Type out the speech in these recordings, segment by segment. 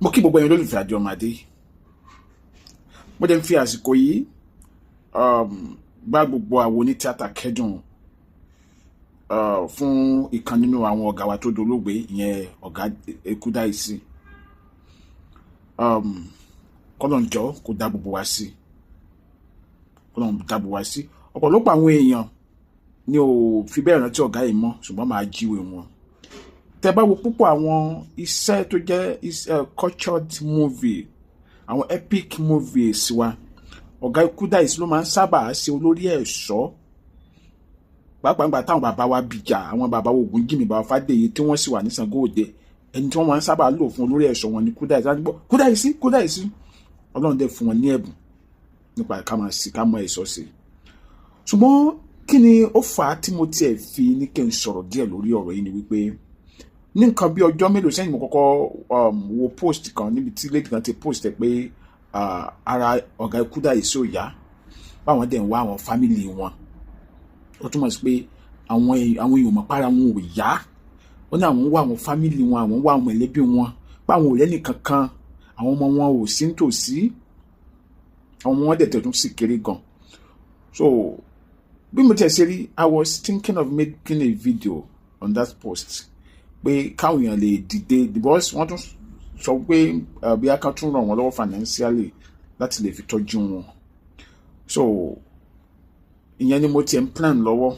Mo kí gbogbo ẹ̀yin olólùfẹ́ Adéọmọdé. Mo dẹ̀ ń fi àsìkò yìí bá gbogbo àwọn onítíátà kẹ́dùn fún ìkan nínú àwọn ọ̀gá wa tó dolóògbé, ìyẹn Ọ̀gá Ekudaisi. Kọ́lọ́un jọ̀ọ́ kó dá gbogbo wa sí, kọ́lọ́un dá gbogbo wa sí. Ọ̀pọ̀lọpọ̀ àwọn èèyàn ni ò fi bẹ́ẹ̀ rántí ọ̀gá yìí mọ́, ṣùgbọ́n máa jíwe wọn. Tẹ́ bá wo púpọ̀ àwọn iṣẹ́ tó jẹ́ iṣẹ́ cultured movie, àwọn epic movies wa, Ọ̀gá Ekudaisi ló máa ń sábà ṣe olórí ẹ̀ṣọ́, pàápàá nígbà táwọn bàbá wa bìjà, àwọn bàbá wa Ògúnjìmí, bàbá Fádèyí, tí wọ́n sì wà ní Ṣàngó Òde. Ẹni tí wọ́n máa ń sábà lò fún olórí ẹ̀ṣọ́ wọn ni Ekudaisi. Láti gbọ́ Ekudaisi, Ekudaisi. Ọlọ́run dẹ̀ fún wọn ní ẹ̀bùn nípa ká máa sí ká mọ ẹ̀ṣọ́ sí. Ṣùgbọ́n kí ni ó fà á tí mo tiẹ̀ fi ní kí n sọ̀rọ̀ díẹ̀ lórí ọ̀rọ̀ yìí ni wípé ní nǹkan bí ọjọ́ mélòó sẹ́yìn, mo kọ́kọ́ wo post kan níbi tí lady kan ti post ẹ̀ pé ara Ọ̀gá Ekudaisi ò yá, báwọn dẹ̀ ń wá àwọn family wọn. Ó túmọ̀ sí pé àwọn èèyàn mọ̀ para wọn ò yá. Ó ní àwọn ń wá àwọn family wọn, àwọn ń wá àwọn mọ̀lẹ́bí wọn, báwọn ò lẹ́nì kankan, àwọn ọmọ wọn ò sí nítòsí, àwọn ọmọ wọn dẹ̀ tẹ̀ tún sì kéré gan. So bí mo tiẹ̀ ṣe rí, I was thinking of making a video on that post pé káwọn èèyàn lè dìde, because wọ́n tún sọ pé bí a kan tún ràn wọ́n lọ́wọ́ financially láti lè fi tọ́jú wọn. So ìyẹn ni mo tiẹ̀ ń plan lọ́wọ́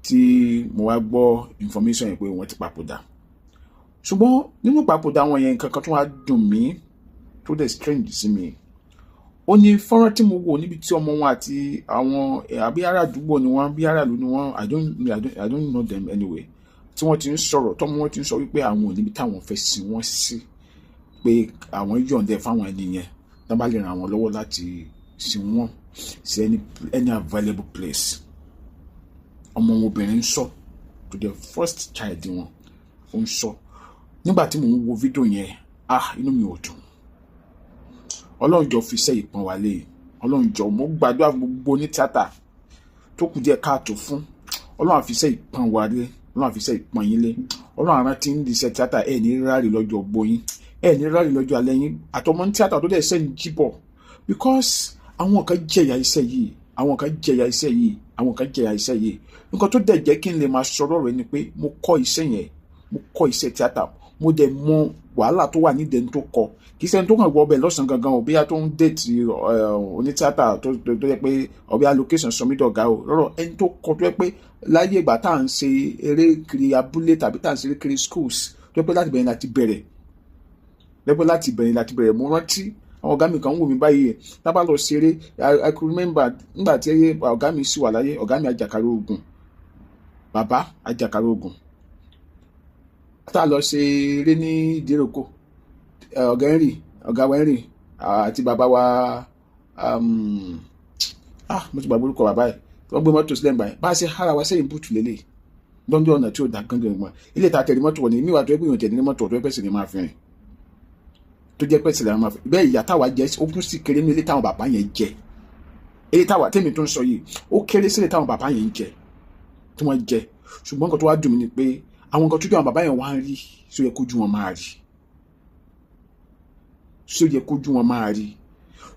tí mo wá gbọ́ information yẹn pé wọ́n ti papòdà. Ṣùgbọ́n nínú papòdà wọn yẹn, nǹkan kan tó wá dùn mí, tó dẹ̀ strange sí mi, ó ní fọ́nrán tí mo wò níbi tí ọmọ wọn àti àwọn àbí ará àdúgbò ni wọ́n, bí aráàlú ni wọ́n, I don't know them anyway, tí wọ́n ti ń sọ̀rọ̀, tọ́mọ wọn ti ń sọ wípé àwọn ò níbi táwọn fẹ́ sin wọ́n sí, pé àwọn yọ̀ǹda fáwọn ẹni yẹn tó bá lè ràn wọ́n lọ́wọ́ láti sin wọ́n sí any available place. Ọmọ wọn obìnrin ń sọ, to the first child wọn, ó ń sọ. Nígbà tí mò ń wo fídíò yẹn, ah, inú mi ò dùn. Ọlọ́run jọ̀ọ́, fi iṣẹ́ ìpọ́n wa lé. Ọlọ́run jọ̀ọ́, mo gbàdúrà fún gbogbo ní tíátà tó kù díẹ̀ káàtó fún. Ọlọ́run á fi iṣẹ́ ìpọ́n wa lé. Ọlọ́run á fi iṣẹ́ ìpọ́n yín lé. Ọlọ́run àrùn tí ń di iṣẹ́ tíátà, ẹ̀ ní ráàlì lọ́jọ́ ogbó yín, ẹ̀ ní ráàlì lọ́jọ́ alẹ́ yín, àtọmọ ní tíátà tó dẹ̀ ṣẹ́ ń jíbọ̀, because àwọn kan jẹ̀yà iṣẹ́ yìí, àwọn kan jẹ̀yà iṣẹ́ yìí, àwọn kan jẹ̀yà iṣẹ́ yìí. Nǹkan tó dẹ̀ jẹ́ kí n lè máa sọ̀rọ̀ rẹ̀ ni pé mo kọ́ iṣẹ́ yẹn, mo kọ́ iṣẹ́ tíátà, mo dẹ̀ mọ wàhálà tó wà nídìí ẹni tó kọ. Kì í ṣe ẹni tó kàn gbọ́ ọbẹ̀ lọ́sàn-án gangan ò, bóyá tó ń date onítíátà tó yẹ pé ọbẹ̀ allocation sọ mí dọ̀gá o lọ́rọ̀. Ẹni tó kọ, tó yẹ pé láyé ìgbà tá à ń ṣe eré kiri abúlé tàbí tá à ń ṣe eré kiri schools, tó yẹ pé láti bẹ̀rẹ̀ láti bẹ̀rẹ̀ lẹ́pẹ́ láti bẹ̀rẹ̀ láti bẹ̀rẹ̀. Mo rántí àwọn ọ̀gá mi kan ń wò mí báyìí tá bá lọ ṣeré. I could remember nígbà tí ọ̀gá mi sì wà láyé, ọ̀gá mi Àjàkárẹ̀ Ogun, bàbá Àjàkárẹ̀ Ogun, tá a lọ ṣe eré ní Ìdíròkò, ọ̀gá Henry, ọ̀gá wa Henry àti bàbá wa, ah, mo ti gbàgbé orúkọ bàbá yìí, wọ́n gbé mọ́tò sílẹ̀ báyìí. Bá a ṣe hára wa sẹ́yìn boot lélẹ̀ lọ́ndọ̀ ọ̀nà tí ó dà gángan wọn ilé ìta tẹ̀lé mọ́tò wọn ni míwàá tó ẹgbẹ́ ìyọ̀n tẹ̀lé mọ́tò tó ẹgbẹ́ sì ni máa fi rìn, tó jẹ́ pẹ́ sílẹ̀ máa fi bẹ́ẹ̀. Ìyá táwa jẹ́, ó tún sì kéré ní ilé táwọn bàbá yẹn jẹ. Ilé táwa tèmi tó ń sọ yìí, ó kéré sílẹ̀ táwọn bàbá yẹn jẹ, tí wọ́n jẹ. Ṣùgbọ́n nǹkan tó wá dùn mí ni pé àwọn nǹkan tójú àwọn bàbá yẹn wá ń rí, ṣó yẹ kójú wọn máa rí? Ṣó yẹ kójú wọn máa rí?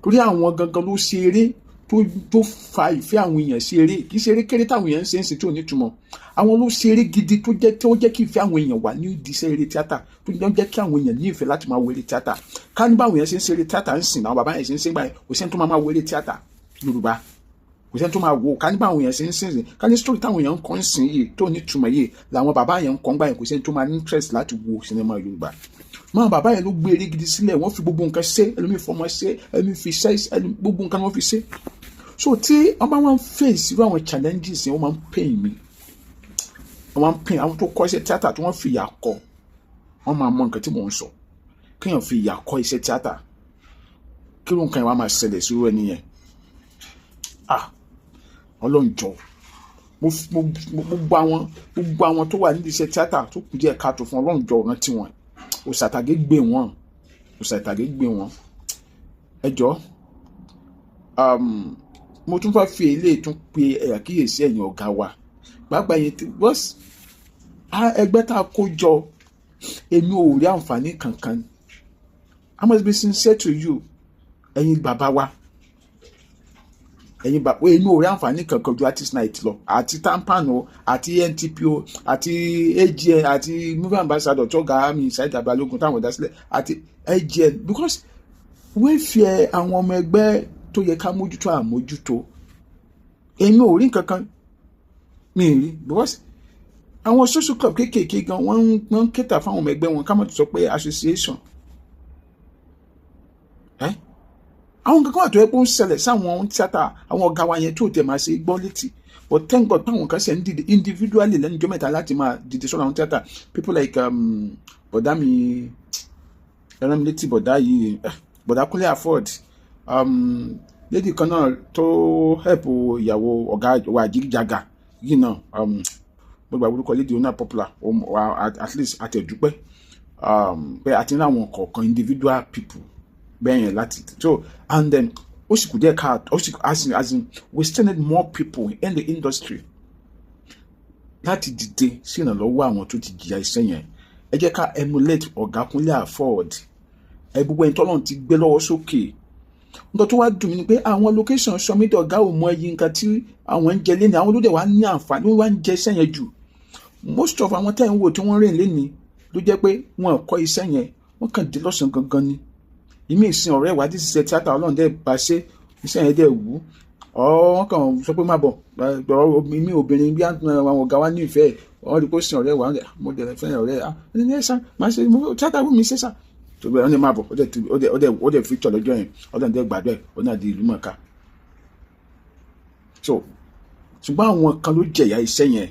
Torí àwọn gangan ló ṣe eré tó fa ìfẹ́ àwọn èèyàn sí eré. Kì í ṣe eré kéré táwọn èèyàn ń ṣe ń sìn tí ò ní túmọ̀. Àwọn ló ṣe eré gidi tó jẹ́ kí ìfẹ́ àwọn èèyàn wà ní ìdíṣẹ́ eré tíátà, tó jẹ́ kí àwọn èèyàn ní ìfẹ́ láti máa wo eré tíátà. Ká ní báwọn èèyàn ṣe ń ṣe eré tíátà ń sìn, àwọn bàbá yẹn ṣe ń ṣe ń gbà yẹn, kò sẹ́ni tó máa máa wo eré tíátà Yorùbá, kò sẹ́ni tó máa wo. Ká ní báwọn èèyàn ṣe ń sìn, ká ní story táwọn èèyàn ń kọ́ ń sìn yìí tó ní túmọ̀ yìí làwọn bàbá yẹn ń kọ́ ń gbà yẹn, kò sẹ́ni tó máa ní interest láti wo sinimá Yorùbá. Máa bàbá yẹn ló gbé eré gidi sílẹ̀. Wọ́n fi gbogbo nǹkan ṣe, ẹlòmíì fọmọ ṣe, ẹlòmíì fi ṣe, gbogbo nǹkan ni wọ́n fi ṣe. So tí wọ́n bá wọn face irú àwọn challenges yẹn, wọ́n máa ń pain mi, wọ́n máa ń pain àwọn tó kọ́ iṣẹ́ tíátà, tí wọ́n fi ìyà kọ́. Wọ́n máa mọ nǹkan tí mò ń sọ. Kéèyàn fi ìyà kọ́ iṣẹ́ tíátà, kí ló nǹkan yẹn wá máa ṣẹlẹ̀ sí irú ẹni yẹn? Ah, Ọlọ́run jọ̀ọ́, gbogbo àwọn tó wà nídìí iṣẹ́ tíátà tó kù díẹ̀ káàtó fún, Ọlọ́run jọ̀ọ́, rántí wọn. Òṣàtàgé gbé wọn, òṣàtàgé gbé wọn. Ẹ jọ̀ọ́, mo tún fẹ́ fi eléyìí tún pe àkíyèsí ẹ̀yin ọ̀gá wa, pàápàá yẹn tí bọ́s ẹgbẹ́ tá a kó jọ. Èmi ò rí àǹfààní kankan. I must be sincere to you. Ẹ̀yin bàbá wa, ẹ̀yin bàbá, inú orí àǹfààní kankan ju Artist Night lọ, àti TAMPAN o, àti NTP o, àti AGN, àti Movie Ambassador tó ga mi, Saheed Balogun táwọn dá sílẹ̀, àti AGN, because welfare àwọn ọmọ ẹgbẹ́ tó yẹ ká mójútó àmójútó, èmi ò rí nǹkan kan mi rí, because àwọn social club kéékèèké gan, wọ́n ń cater fáwọn ọmọ ẹgbẹ́ wọn, ká má tó sọ pé association ẹ́. Àwọn kankan wà tó yẹ pé ó ń ṣẹlẹ̀ sáwọn tíátà, àwọn ọ̀gá wa yẹn tó tẹ̀ máa ṣe gbọ́ létí. But thank God táwọn kan ṣe ń dìde individually lẹ́nu ọjọ́ mẹ́ta láti máa dìde sọ́nà àwọn tíátà. People like bọ̀dá mi, ẹran mi létí bọ̀dá yìí, bọ̀dá Kúnlé Afod, lady kan náà tó help ìyàwó ọ̀gá wa Àjíjàgà yìí náà, mo gbà orúkọ lady náà, popular at least. Àtẹ̀dúpẹ́ pé àti ní àwọn kọ̀ọ̀kan individual people bẹ́ẹ̀ yẹn láti so. And then ó sì kù díẹ̀ ká ó sì as in we still need more people in the industry láti dìde sí ìrànlọ́wọ́ àwọn tó ti jìyà iṣẹ́ yẹn. Ẹ jẹ́ ká emulate ọ̀gá Kúnlé Afod. Ẹ gbogbo ẹni tọ́lọ́run ti gbé lọ́wọ́ sókè. Nǹkan tó wá dùn mí ni pé àwọn location sọmídọ̀ ọ̀gá ò mọ iye nǹkan tí àwọn ń jẹ lẹ́ni, àwọn ló dẹ̀ wá ní àǹfààní, wọ́n wá ń jẹ iṣẹ́ yẹn jù. Most of àwọn tẹ́ ń wò tí wọ́n rìn lẹ́ni ló jẹ́ pé wọn kọ́ iṣẹ́ yẹn, wọ́n kàn dé lọ́sàn gangan ni. Ìmí ìsìn ọ̀rẹ́ ìwádìí ṣiṣẹ́ tíátà, Ọlọ́run dẹ̀ bá ṣe iṣẹ́ yẹn dẹ̀ wú ọ, wọ́n kàn sọ pé má bọ̀. Ìmí obìnrin bí àwọn ọ̀gá wa nífẹ̀ẹ́, wọ́n rí kó sin ọ̀rẹ́ wa, mo dẹ̀ fẹ́ ọ̀rẹ́ ẹ̀ sá máa ṣe tíátà wù mí ṣe sá tó bẹ́ẹ̀, wọ́n ní má bọ̀. Ó dẹ̀ fi tọ̀ lọ́jọ́ yẹn, Ọlọ́run dẹ̀ gbàdúrà, ó náà di ìlú mọ̀ọ́ká. So ṣùgbọ́n àwọn kan ló jẹ̀yà iṣẹ́ yẹn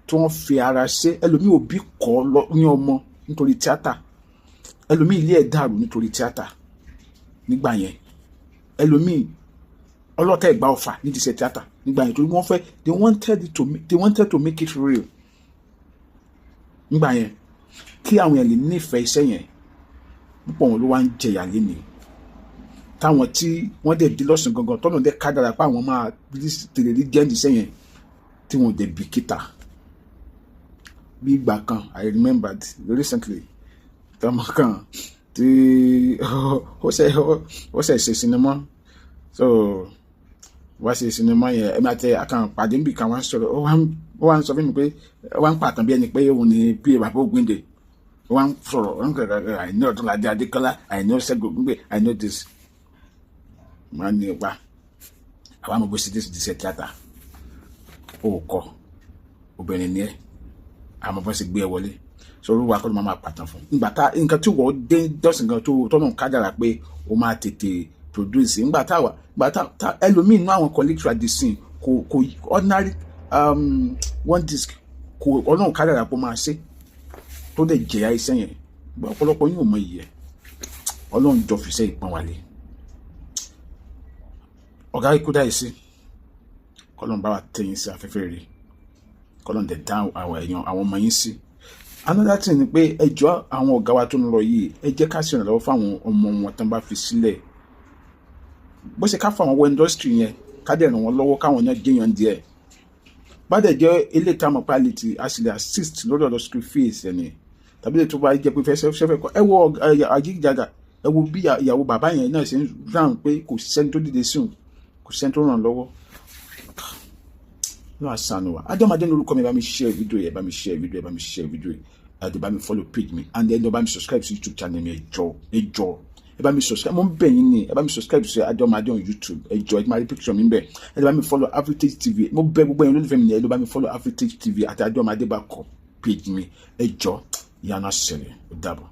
tí wọ́n fi ara ṣe. Ẹlòmíì òbí kọ́ ní ọmọ nítorí tíátà, ẹlòmíì ilé ẹ̀ dàrú nítorí tíátà nígbà yẹn, ẹlòmíì ọlọ́tẹ̀ ìgbà ọ̀fà nídìí iṣẹ́ tíátà nígbà yẹn, torí wọ́n fẹ́, they wanted to make it real nígbà yẹn kí àwọn yẹn lè nífẹ̀ẹ́ iṣẹ́ yẹn. Púpọ̀ wọn ló wá ń jẹyà lénìí, táwọn tí wọ́n dẹ̀ di lọ́sàn gangan tọ́nà dẹ̀ kádàrà pé àwọn máa tèrè rí jẹ́ iṣẹ́ yẹn tí wọ́n dẹ̀ bìkítà. Bí ìgbà kan, I remembered recently, tọmọ kan tí ó ṣe sinimá, so wá ṣe sinimá yẹn, ẹ̀mí àti àkàn pàdé níbì kan, wá ń sọ̀rọ̀, ó wá ń sọ fún mi pé ó wá ń pàtàn bí ẹni pé òun ni bí bàbá Ògúndé. Ó wá ń sọ̀rọ̀, ó ń kẹ̀kẹ́, "I know Ọdúnládé Adékọ́lá, I know Ṣẹ́gun Ògúngbè, I know this." Máa ní ipa àwọn àmọ́ bó ṣe dé ṣe tíátà, ó kọ obìnrin ni ẹ, àmọ́ bó ṣe gbé ẹ wọlé sọ̀rọ̀ wa kọ́ ló máa pàtàn fún nígbà tá nǹkan tí wọ́n dé dọ́sìn gan tó tọ́nà kájàrà pé ó máa tètè produce nígbà táwa nígbà tá ẹlòmíì inú àwọn colleagues at the scene kò ordinary one disc kò, Ọlọ́run kájàrà pé ó máa ṣe tó dẹ̀ jẹ̀yà iṣẹ́ yẹn. Ọ̀pọ̀lọpọ̀ yóò mọ iyì ẹ̀. Ọlọ́run jọ fìṣẹ́ ìpọ́n wálé ọ̀gá ikú dá yìí sí, kọ́lọ́n bá wa tẹ̀yìn sí afẹ́fẹ́ rẹ̀, kọ́lọ́n dẹ̀ dá àwọn èèyàn, àwọn ọmọ yín sí. Another thing ni pé ẹ jọ̀ọ́, àwọn ọ̀gá wa tó ń lọ yìí, ẹ jẹ́ ká ṣe ìrànlọ́wọ́ fáwọn ọmọ wọn tán bá fi sílẹ̀, bó ṣe ká fún àwọn wọ industry yẹn, ká dẹ̀ ràn wọ́n lọ́wọ́ káwọn náà jẹ́yàn díẹ̀, bá dẹ̀ jẹ́ ilé ìta mọ̀ pálítì, a sì lè assist lórí ọ̀dọ̀ school fees ẹ̀ ní, tàbí lè tó bá jẹ́ pé fẹ́ kọ́. Ẹ wo Àjíjàgà, ẹ wo bí ìyàwó bàbá yẹn náà ṣe ń ráhùn pé kò sẹ́ni tó dìde sí òun, kò sẹ́ni tó ràn lọ́wọ́. Lọ́wọ́ àṣàánú wa. Adéọmọdé ní orúkọ mi. Bá mi share fídíò yẹn, bá mi share fídíò yẹn, bá mi share fídíò yẹn, ẹ bá mi follow page mi, and then ẹ bá mi subscribe sí YouTube channel mi. Ẹ jọ̀ọ́, ẹ jọ̀ọ́, ẹ bá mi subscribe, mo ń bẹ̀ yín ni. Ẹ bá mi subscribe sí Adéọmọdé on YouTube, ẹ jọ̀ọ́. Ẹ máa rí picture mi bẹ̀. Ẹ bá mi follow Afritage TV. Mo bẹ̀ gbogbo ẹ̀yin olólùfẹ́ mi ni, ẹ ló bá mi follow Afritage TV àti Adéọmọdé bá kọ page mi. Ẹ jọ̀ọ́, ìyanu àṣẹlẹ̀. Ó dàbọ̀.